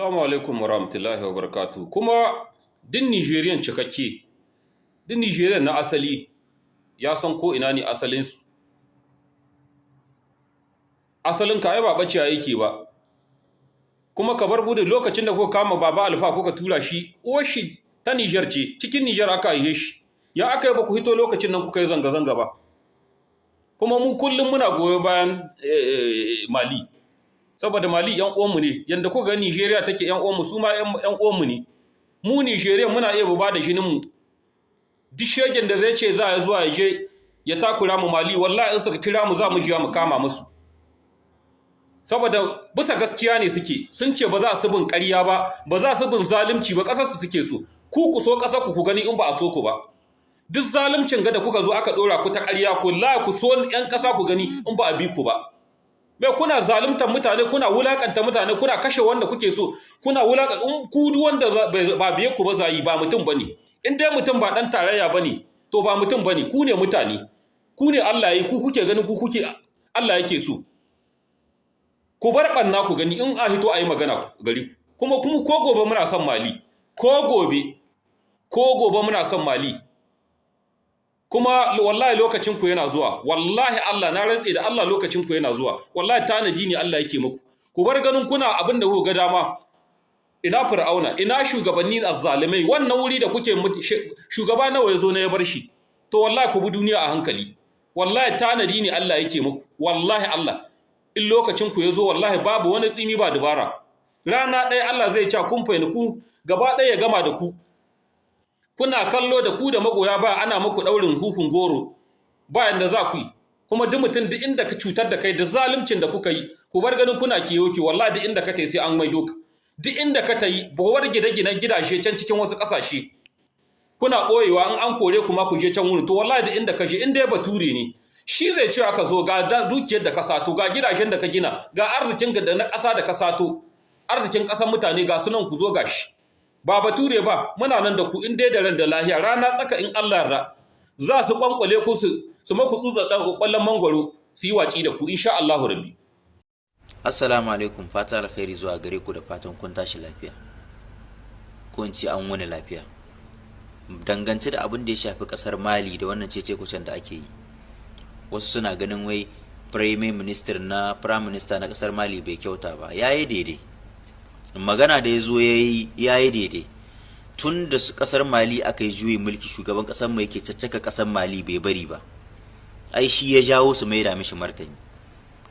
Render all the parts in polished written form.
Assalamu alaikum warahmatullahi wabarakatuh. Kuma duk Nigerian cikakke, duk Nigerian na asali ya san ko ina ne asalinsu. Asalin ka ai ba ɓacewa yake ba. Kuma ka bar gudu lokacin da kuka kama Baba Alfa kuka tura shi, uwar shi ta Niger ce, cikin Niger aka haife shi. Ya aka yi ba ku hito lokacin nan kuka yi zanga-zanga ba? Kuma mu kullum muna goyo bayan Mali. Saboda Mali yan uwanmu ne, yanda kuka ga Nigeria take yan uwanmu, su ma yan uwanmu ne. Mu Nigeria muna iya ba da jinin mu. Duk shegen da zai ce za ya zuwa ya je ya takura mu Mali, wallahi in suka kira mu za mu jiya mu kama musu. Saboda bisa gaskiya ne suke, sun ce ba za su bin ƙarya ba, ba za su bin zalunci ba, ƙasar su suke so. Ku ku so ƙasar ku, ku gani in ba a so ku ba. Duk zaluncin ga da kuka zo aka ɗora ku ta ƙarya, ku la ku so ƴan ƙasa ku gani in ba a bi ku ba. Mai kuna zaluntar mutane, kuna wulakanta mutane, kuna kashe wanda kuke so, kuna wulaka in ku duk wanda ba biye ku ba za yi ba mutum bane. In dai mutum ba dan tarayya bane, to ba mutum bane, ku ne mutane. Ku ne Allah yi, ku kuke ganin ku kuke Allah yake so. Ku bar ɓanna ku gani in a hito a yi magana gari ku. Kuma kuma ko gobe muna son Mali, ko gobe muna son Mali. Kuma wallahi lokacin ku yana zuwa, wallahi Allah na rantse da Allah lokacin ku yana zuwa, wallahi tanadi ne Allah yake muku. Ku bar ganin kuna abin da kuka ga dama. Ina Fir'auna, ina shugabanni azzalimai, wannan wuri da kuke shugaba nawa ya zo na ya bar shi. To wallahi ku bi duniya a hankali, wallahi tanadi ne Allah yake muku, wallahi Allah. In lokacin ku ya zo wallahi babu wani tsimi ba dubara. Rana ɗaya Allah zai ce kun fahimci ku gaba ɗaya ya gama da ku. Kuna kallo da ku da magoya ba ana muku ɗaurin hukun goro ba yanda za ku yi. Kuma duk mutum duk inda ka cutar da kai da zaluncin da kuka yi, ku bar ganin kuna kiyoki, wallahi duk inda ka tai sai an maido ka. Duk inda ka tai, ba bar gine-ginen gidaje can cikin wasu ƙasashe. Kuna ɓoyewa in an kore ku ma ku je can wurin, to wallahi duk inda ka je in dai bature ne, shi zai ce aka zo ga dukiyar da ka sato, ga gidajen da ka gina, ga arzikin da na ƙasa da ka sato, arzikin ƙasar mutane ga sunan ku zo gashi. Ba bature ba, muna nan da ku in dai da ran da lahiya, rana tsaka in Allah yarda za su kwankwale ku su maku tsutsa kwallon mangwaro su yi waci da ku insha Allahu rabbi. Assalamu alaikum, fatan alkhairi zuwa gare ku da fatan kun tashi lafiya, ko in ce an wuni lafiya. Dangance da abin da ya shafi kasar Mali da wannan cece kucen da ake yi, wasu suna ganin wai prime minister na kasar Mali bai kyauta ba. Yayi daidai, magana da ya zo yayi daidai. Tun da kasar Mali aka yi juyin mulki, shugaban kasar mu yake caccaka kasar Mali bai bari ba, ai shi ya jawo su maida mishi martani.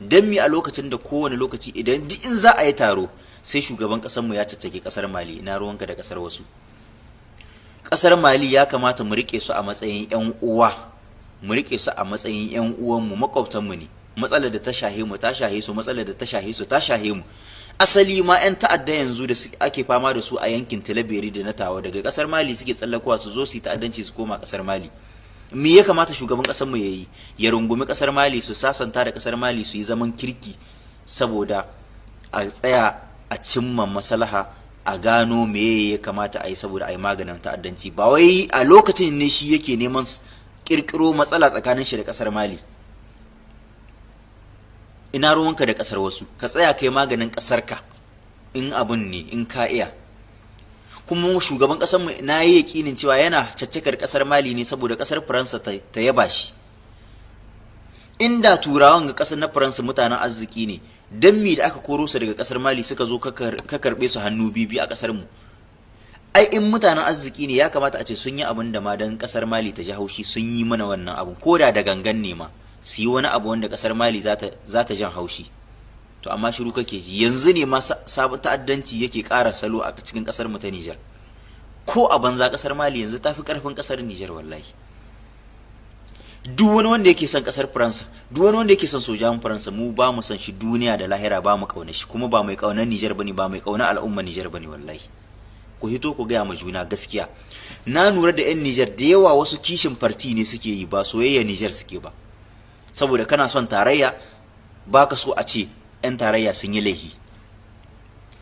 Dan mi a lokacin da kowane lokaci idan duk in za a yi taro sai shugaban kasar mu ya caccake kasar Mali. Ina ruwanka da kasar wasu? Kasar Mali ya kamata mu rike su a matsayin yan uwa, mu rike su a matsayin yan uwan mu, makwabtan mu ne. Matsalar da ta shahe mu ta shahe su, matsalar da ta shahe su ta shahe mu. Asali ma yan ta'adda yanzu da ake fama da su a yankin Tilaberi da na Tawa daga kasar Mali suke tsallakowa su zo su yi ta'addanci su koma kasar Mali. Me ya kamata shugaban kasar mu yayi? Ya rungumi kasar Mali, su sasanta da kasar Mali, su yi zaman kirki saboda a tsaya a cimma maslaha, a gano me ya kamata a yi saboda a yi maganin ta'addanci. Ba wai a lokacin ne shi yake neman kirkiro matsala tsakanin shi da kasar Mali. Ina ruwanka da kasar wasu? Ka tsaya kai maganin kasar ka in abun ne in ka iya. Kuma shugaban kasar mu na yi yakinin cewa yana caccakar kasar Mali ne saboda kasar Faransa ta yaba shi. Inda turawan ga kasar na Faransa mutanen arziki ne, dan me da aka koro su daga kasar Mali suka zo ka karbe su hannu bibi a kasar mu? Ai in mutanen arziki ne ya kamata a ce sun yi abin da ma dan kasar Mali ta ji haushi, sun yi mana wannan abun ko da gangan ne ma su yi wani abu wanda kasar Mali za ta jan haushi. To amma shiru kake ji. Yanzu ne ma sabon ta'addanci yake ƙara salo a cikin kasar mu ta Niger. Ko a banza kasar Mali yanzu tafi karfin kasar Niger wallahi. Duk wani wanda yake son kasar Faransa, duk wani wanda yake son sojan Faransa, mu ba mu son shi duniya da lahira, ba mu kauna shi, kuma ba mai kaunar Niger bane, ba mai kaunar al'ummar Niger bane wallahi. Ku hito ku gaya ma juna gaskiya. Na lura da yan Niger da yawa wasu kishin farti ne suke yi, ba soyayya Niger suke ba. Saboda kana son tarayya, baka so a ce 'yan tarayya sun yi laifi.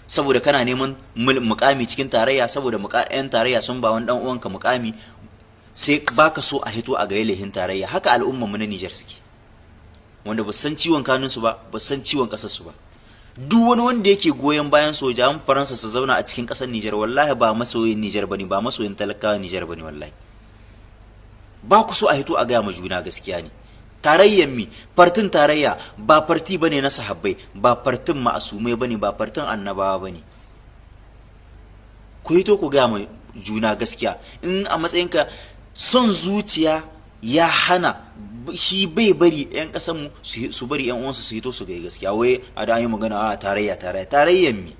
Saboda kana neman mukami cikin tarayya, saboda 'yan tarayya sun ba wani dan uwanka mukami, sai baka so a hito a ga laihin tarayya. Haka al'ummar mu na Niger suke, wanda ba san ciwon kanun su ba, ba san ciwon kasar su ba. Duk wani wanda yake goyon bayan sojan Faransa su zauna a cikin ƙasar Nijar, wallahi ba masoyin Nijar bane, ba masoyin talakawa Nijar bane. Wallahi ba ku so a hito a gaya ma juna gaskiya ne. Tarayyar mi? Partin tarayya ba parti bane na sahabbai, ba partin ma'asumai bane, ba partin annabawa bane. Ku hito ku gaya ma juna gaskiya. In a matsayinka son zuciya ya hana shi, bai bari 'yan mu su bari 'yan uwansu su hito su ga gaskiya. Wai a da an yi magana a tarayya, tarayya, tarayyar mi?